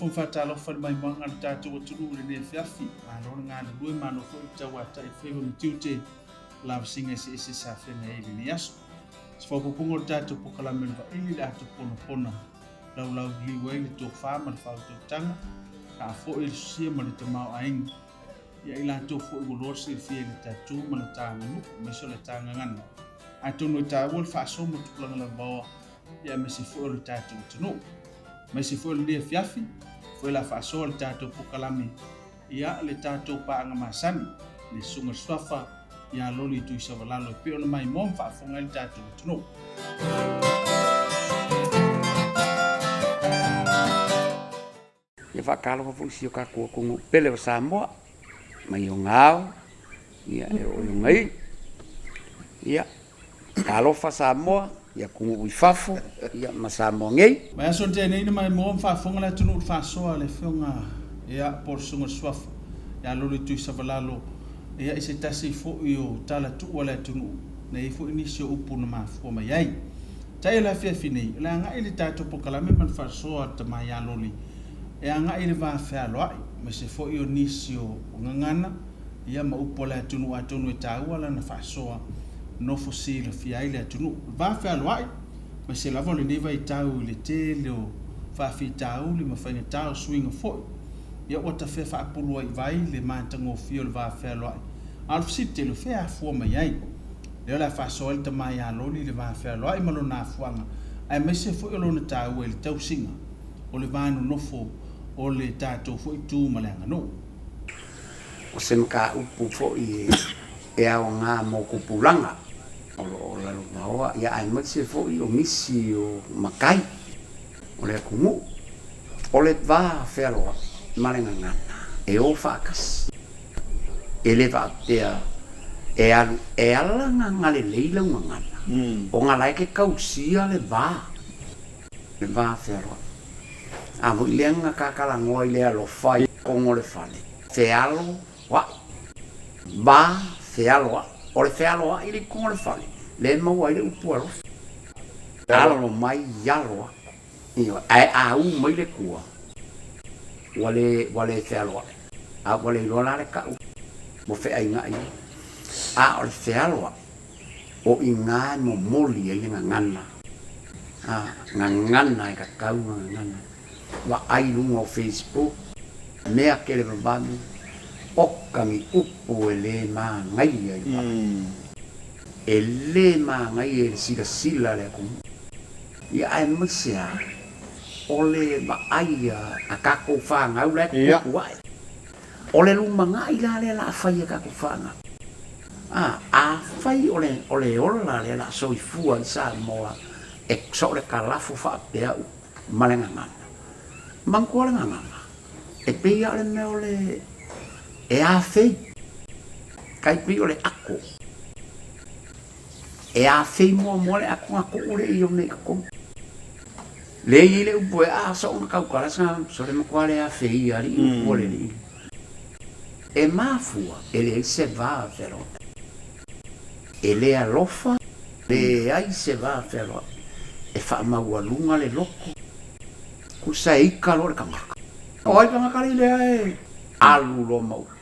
Faatalofa ma faatalofa i le maimoaga a le tatou atunuu i lenei afiafi. Malo le galulue, malo foi le tauatai i faiva ma tiute o lavasiga eseese sa feagai ai i lenei aso. Se faaopoopoga o le tatou polokalame o le Vaili le ato ponapona laulauliliu ai le tofa ma le faautautaga, faafo'i le sosia ma le tamaoaiga. Ia i latou foi ua loa le silafia i le ta tu ma le ta aganuu, aemaise o le ta gagana. Atonu e taua le faasoa ma tupulaga lavaoa, ia aemaise foi o le tatou atunuu. Aemaise foi o lenei afiafi, foi la faasoa le tatou polokalame, ia le tatou paaga masani, le Susuga i le Suafa ia Loli Tuisavalalo e pei ona maimoa ma faafofoga ai le tatou atunuu. Ia faatalofa foi i si o tatou atunuu pele o Samoa, mai ona ao e oo i ona iu. Ia, talofa Samoa i atunuu i fafo ma Samoa nei. Vaiaso na tea nei na maimoa ma faafofoga le atunuu i le faasoa a le Afioga ia po o le Susuga i le Suafa ia Lolo Tuisavalalo ia i se tasi foi o tala tuu a le atunuu na i ai foi nisi o upu na mafua mai ai. Tai o le afiafi nei, o le agai i le tatou polokalame ma le faasoa a le tama ia Loli e agai i le va fealoai, aemaise foi o nisi o gagana ia ma upu a le atunuu atonu e taua lana faasoa nofo silafia ai le atunuu. O le va fealoai, aemaise lava o lenei vaitau i le tele o faafitauli ma faigata o suiga foi, ia ua tafea faapulu ai i vai le matagofie o le va fealoai. A o le fesili tele, o fea e afua mai ai? Lea o le a faasoa ai le tama ia Loli i le va fealoai ma lona afuaga, aemaise foi o lona taua i le tausiga o le va nonofo o le tatou foi tu ma le aganuu. O se mataupu foi e aoga mo tupulaga o lo o lalovaoa aemaise foi o nisi o matai o le atunuu, o le va fealoai ma le gagana e o faatasi. E le faapea e alu e ala gagalelei lau gagana, ona la e te tausia le va, le va fealoai. A foi lea na ta talanoa i le alofa i totonu o le fale, fealoai, va fealoai. O le fealoai i totonu o le fale, lea e maua ai le upu alofa. Alo mai alo aku. Ioe, ae a u mai le tua, ua le, ua le fealoai, a ua le iloa la le tau ua feainai ai. A o le fealoai, o i ina e momoli ai le gagana, a, gagana e tatau ona gagana. Vaai i luga o Facebook, mea televavave, oka ni upu e le manaia i le vaai. E le manaia i le silasila a le atunuu. Ia aemaise lava o le vaai a tatou fanau la e tutupu ae. O le lumanai la lea o le a fai e tatou fanau, a, afai o le, o le ola lea o le a soifua ai Samoa e so o le kalafo faapea ma le gagana, manatua le gagana, e pei lava o le mea o le, e afei, tai pei o le ato. E afei muamua le ato na tuu le i ona i totonu. Lea e i ai le upu e a soona tautala sa sole matua le afei alii upu a le alii. E mafua e leai se va fealoai. E le alofa, leai se va fealoai. E faamaualuga le loto, tusa e ika loa le tagata. O ai tagata alii lea e alu loa ma upu.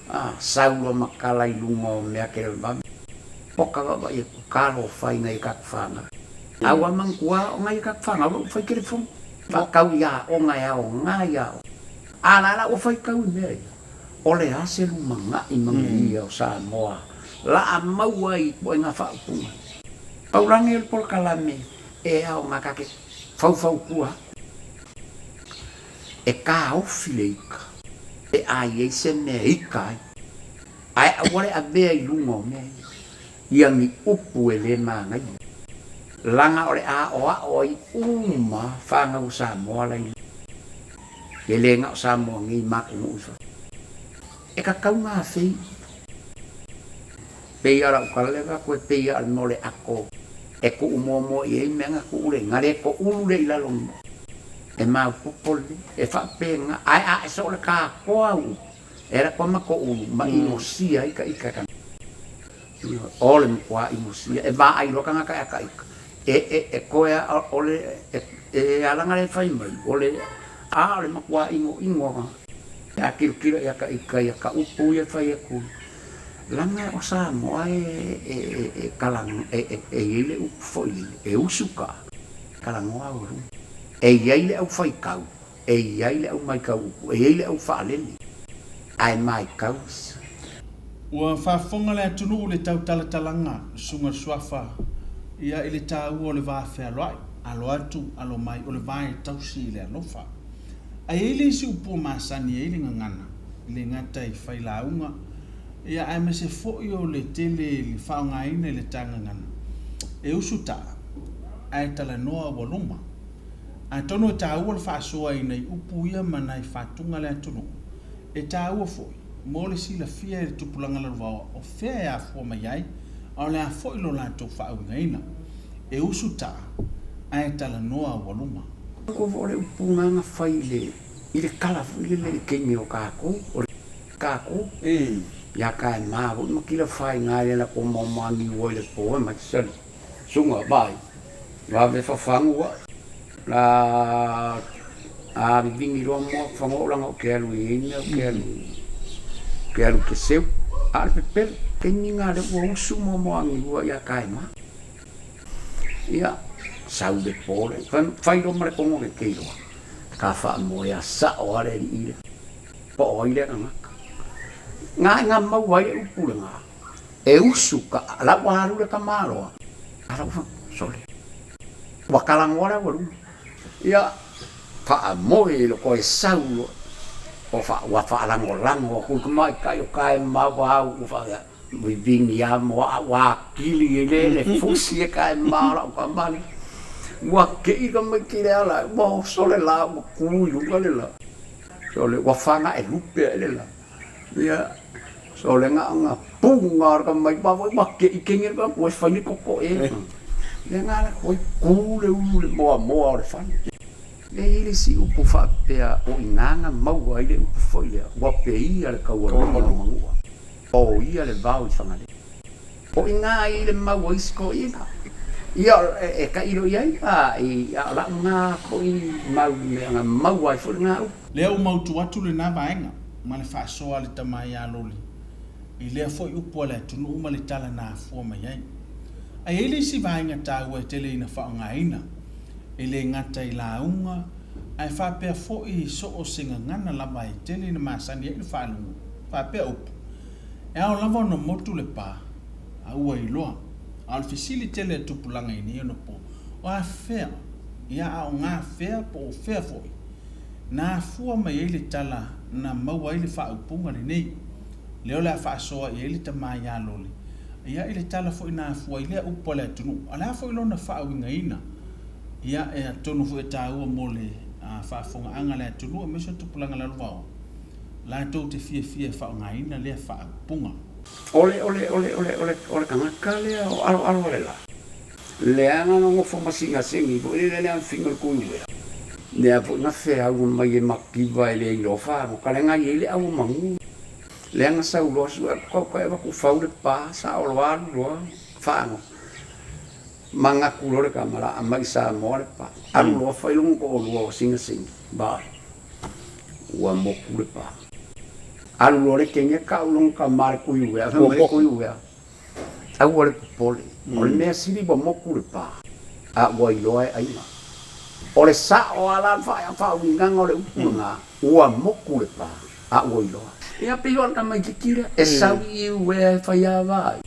A, sau loa ma tala i luga o mea televave, poka vaavaai atu, talofa i nai a tatou fanau. A ua manatua o nai a tatou fanau la ua fai telefoni, faatau i aoga e aoga i aoga. A la la ua faitau i mea ia, o le a se lumanai manuia o Samoa la a maua ai i ituaiga faaupuga. Pau la nei o le polokalame e aoga ta te faufautua atu. E taofi le ika pe a i ai se mea e ika ai, ae aua le avea i luga o mea ia, ia ni upu e le manaia, laga o le aoao ai uma fanau o Samoa la i e le na o Samoa nei ma atunuu i fafo. E tatau ona afei upu. Pei lava o lau tala lea avatu e pei lava o le mea o le ato e tuu muamua i ai mea na tuu lea i ina, le toulu lea i lalo e maopoopo lelei, e faapena, ae a e soo le tatoa au upu, e ala atu lava ma toulu ma inosia ai ta ita e tagata. O le matua inosia, e vaai loa tagata ia ta ita, e, e, e toe a, o le, e, e ala ona le fai mai, o le. A o le matua inoino a tilotilo ia ka ika ia ka upu ia fai atu laga o Samoa e kala e iai le upu foi lele e usu ka talanoa au luma. E iai le au faitau, e iai le au maitau upu, e iai le au faalele ae maitau isi. Ua faafofoga le atunuu i le tautalatalaga susuga le Suafa ia i le taua o le va fealoai, alo atu alo mai o le va e tausi i le alofa. Ae i ai le isi upu ua masani ai le gagana, e le gata i failauga, ia aemaise foi o le tele i le faaaogaina i le ta gagana, e usu taa ae talanoa ua luma. Atonu e taua le faasoa i nai upu ia ma nai fatuga le atunuu, e taua foi mo le silafia e le tupulaga lalovaoa o fea e afua mai ai a o le a foi lo latou faauigaina. E usu taa ae talanoa ua luma. O le upu na fai i le i le tala foi lele i le taimi o tatou, o le tatou, ia ka e ma foi ma kila faiga i le latou maomaaniu ai i le po e mai sali suga vai vave fafagu a la a vivini loa moa fagoa o laga o ke alu i mea o ke alu ke alu ke seu a o le pepelo taimi na lea ua usu moamoaniua ia ka e ma. Ia, sau le po le, fai loa ma le kogo kekei loa, ka faamoea sao lava le alii lea, po o ai lea tagata. Na e na maua ai le upu lena, e usu ka, la ua alu le tamaloa, a la ua, sole, ua talanoa le aualuma. Ia, faamoe i loko e sau loa, o fa, ua faalagolago atu i le tamaitai o ka e maua au, ua faapea, Vivini a moa a ua akili ai le le fusi e ka e ma o la'u tama lea. Ua ke'i tamaiti le ala ua oso le la ua ku i luga le la. Sole ua fagae lupe ae le la. Ia sole na ona puga o le tamaiti ua foi ua ke'i kege le ua fai ni koko e. Lea na ala atu ai ku le ulu le moamoa o le fale. Lea e i ai le isi upu faapea o i ina na maua ai le upu foi lea ua peia le taualoa o Manua. O ia le vao i Fagalele. O i ina ai le mau a isi toeaiina. Ia, e tailo i ai a, a o la'u na foi mau mea na maua ai foi lena upu. Lea ua mautu atu lena vaega ma le faasoa a le tama ia Loli i lea foi upu a le atunuu ma le tala na afua mai ai. A i ai le isi vaega taua e tele ina faaaogaina, e le gata i lauga ae faapea foi i so o se gagana lava e tele ina masani ai le faalogo, faapea upu, E ao lava ona motu le pa, a ua iloa. A o le fesili tele a tupulaga i nei ona po, o a fea, ia a o gā fea po o fea foi, na afua mai ai le tala na maua ai le faaupuga lenei, lea o le a faasoa i ai le tama ia Loli, ia i le tala foi na afua ai lea upu a le atunuu, a o le a foi lona faauigaina, ia e atonu foi e taua mo le faafofogaaga a le atunuu aemaise o tupulaga lalovaoa. Latou te fiafia e faaaogaina lea faaupuga. O le, o le, o le, o le, o le, o le tagata lea o aloalo le la. Leaga na nofo ma sina seni foi lele lea figa le kui uea. Lea foi na feau mai e mativa e le iloa faagoka le nai ai le au manu. Leaga sau loa sue atu kau kai avatu fau le pa sao loa alu loa faagoka. Manatu loa le tama la aumai i Samoa le pa. Alu loa fai lona toalua o sina seni. Vai. Ua moku le pa. Alu loa le kenge kau lona tama le kui uea, fai mai le kui uea, aua le popole, o le mea sili ua moku le pa, a ua iloa e aiga. O le sao lava la le faauigaga o le upu lena, ua moku le pa, a ua iloa. Ia pei o le tamaitiiti lea, e sau i uea e fai ava ai.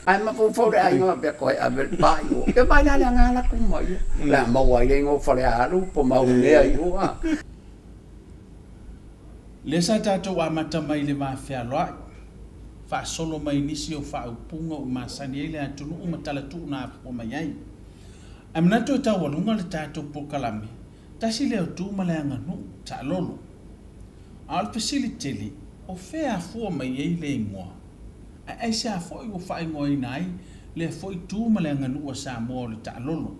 Ae mafaufau le aiga faapea, Koe ave le pa i o. Ia vaai la le aga ala ku mai ia. Le a maua ai le igoa o Falealu po Maunea i o a. Lea sa tatou amata mai i le va fealoai, faasolo mai nisi o faaupuga ua masani ai le atunuu ma tala tuuna afua mai ai. Ae manatu e taualuga le tatou polokalame, tasi lea o tu ma le aganuu, taalolo. A o le fesili tele, o fea e afua mai ai le igoa? Ae aisea foi ua faaigoaina ai lea foi tu ma le aganuu a Samoa o le taalolo,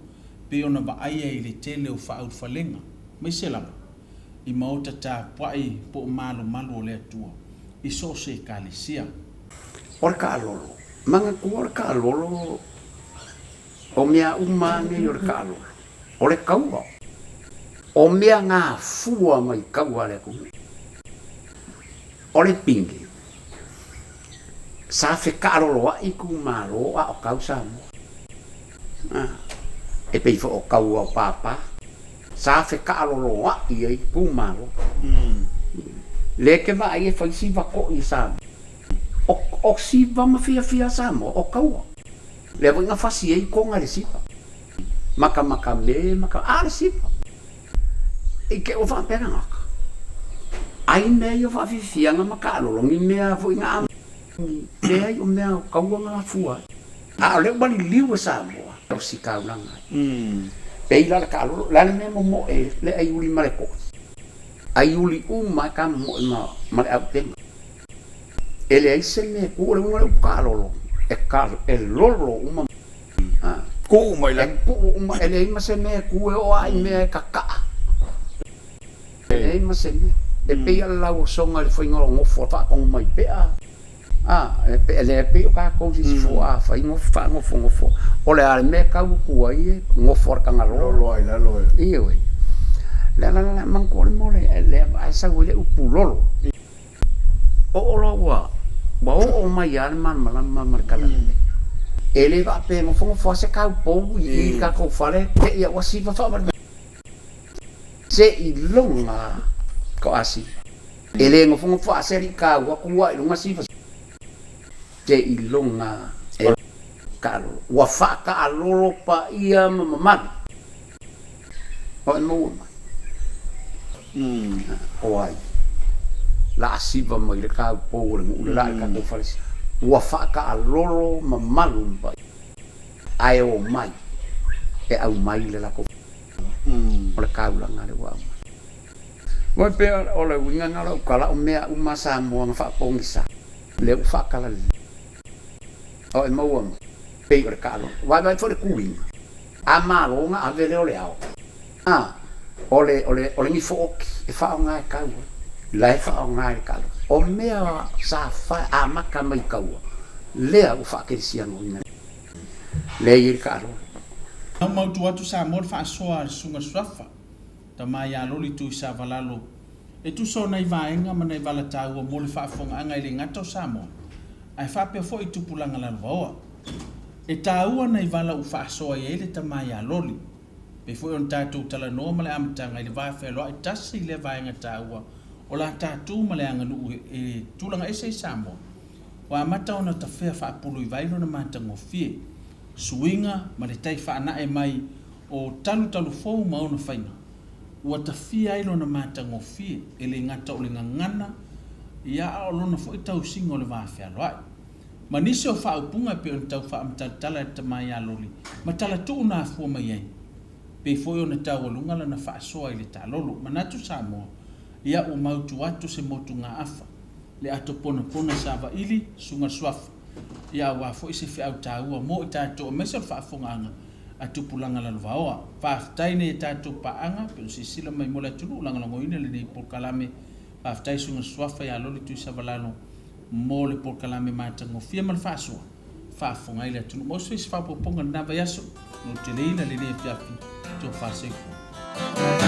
pei ona vaaia i le tele o faaulufalega, aemaise lava i maota tapuai po o malumalu o le Atua i so o se Ekalesia. O le taalolo, manatua o le taalolo, o mea uma lava nei o le taalolo, o le taua. O mea gafua mai kaua a le atunuu. O le pine, sa fekaaloloai itumalo a o kau Samoa. E pei foi o kaua o Papa, sa fekaaloloai ai itumalo. Lea e te vaai e fai siva to'i e Samoa. O siva ma fiafia a Samoa, o kaua. Lea foi na fasi ai Toga i le siva. Makamaka me, maka, a o le siva. I te ua faapea tagata, ai mea ia o faafiafiaga ma taalolo, ni mea foi na amata, leai o mea o taua na afua ai. A o lea ua liliu e Samoa e ositaulaga ai. Pei la o le taalolo, o le a le mea e momoe le aiuli ma le to'i? Aiuli uma e ta momoe ma le aupega. E leai se mea e tu, o le uiga o le upu taalolo, e lolo uma. Tuu mai lagi. E tuu uma, e leai ma se mea e tu e oo lava i mea e kaka'a. E leai ma se mea. E pei lava o le lauosoga i le faiga o gofo a faatonu mai pea. A, e lea pei o tatou i se isi fua a fai gofo faanofonofo, o le a le mea e tau atu ai e gofo a le Tagaloa. Lolo lava i lalo e. Ioe. O le ala lena, manatua le mea o le, lea e sau ai le upu lolo. Oo loa ua ua oo mai lava le malamalama ma le talalelei. E le faapea e nofonofo lava se taupou i i le tatou fale te i ua siva faavale seiloga toa siva. E le nofonofo lava se alii taua tu lava i luga siva seiloga e taalolo. Ua faataalolo paia ma mamalu. O e maua mai. O ai la a siva mai le taupou o le nuu le la i le tatou fale ua faataalolo mamalu ma paia ae omai e aumai le latou o le taulaga lea ua aumai. Ua pei o le uiga lena o lau tala o mea uma a Samoa na faapogisa lea ua faatalalelei. O e maua mai pei o le taalolo. Vaavaai foi le tuliga. A malo ona ave lea o le ao. A, o le, o le, o le nifo oki e faaaoga e kau ai. La e faaaoga e le talo. O mea sa fa, amata mai i taua, lea ua faakelesianoina. Lea e i ai le taalolo. Maumautu atu Samoa le faasoa a le Susuga Suafa, Tama ia Loli Tuisavalalo, e tusa o nai vaega ma nai vala taua mo le faafofogaaga e le gata o Samoa, ae faapea foi i tupulaga lalovaoa. E taua nai vala ua faasoa i ai le tama ia Loli. Pei foi ona tatou talanoa ma le amataga i le va fealoai tasi lea vaega taua o la tatou ma le aganuu e tulaga ese i Samoa. Ua amata ona tafea faapulu i vai lona matagofie, suiga ma le tai faanae mai o talutalu fou ma ona faiga. Ua tafia ai lona matagofie e le gata o le gagana ia a o lona foi tausiga o le va fealoai. Ma nisi o faaupuga e pei ona tau faamatalatala e le tama ia Loli ma talatuu na afua mai ai. Pei foi ona taualuga lana faasoa i le taalolo. Manatu Samoa, ia ua mautu atu se motugaafa, le ato ponapona sa vaili, susuga Suafa, ia aua foi se feau taua mo i tatou aemaise o le faafofogaaga a tupulaga lalovaoa. Faafetai nei a tatou paaga pei ona silasila mai mo le atunuu lagolagoina lenei polokalame. Faafetai Susuga Suafa ia Loli Tuisavalalo mo le polokalame matagofie ma le faasoa faafofoga ai le atunuu. Maua se isi faaopoopoga i lena vaiaso. Noteleina lenei afiafi. Tofa soifua.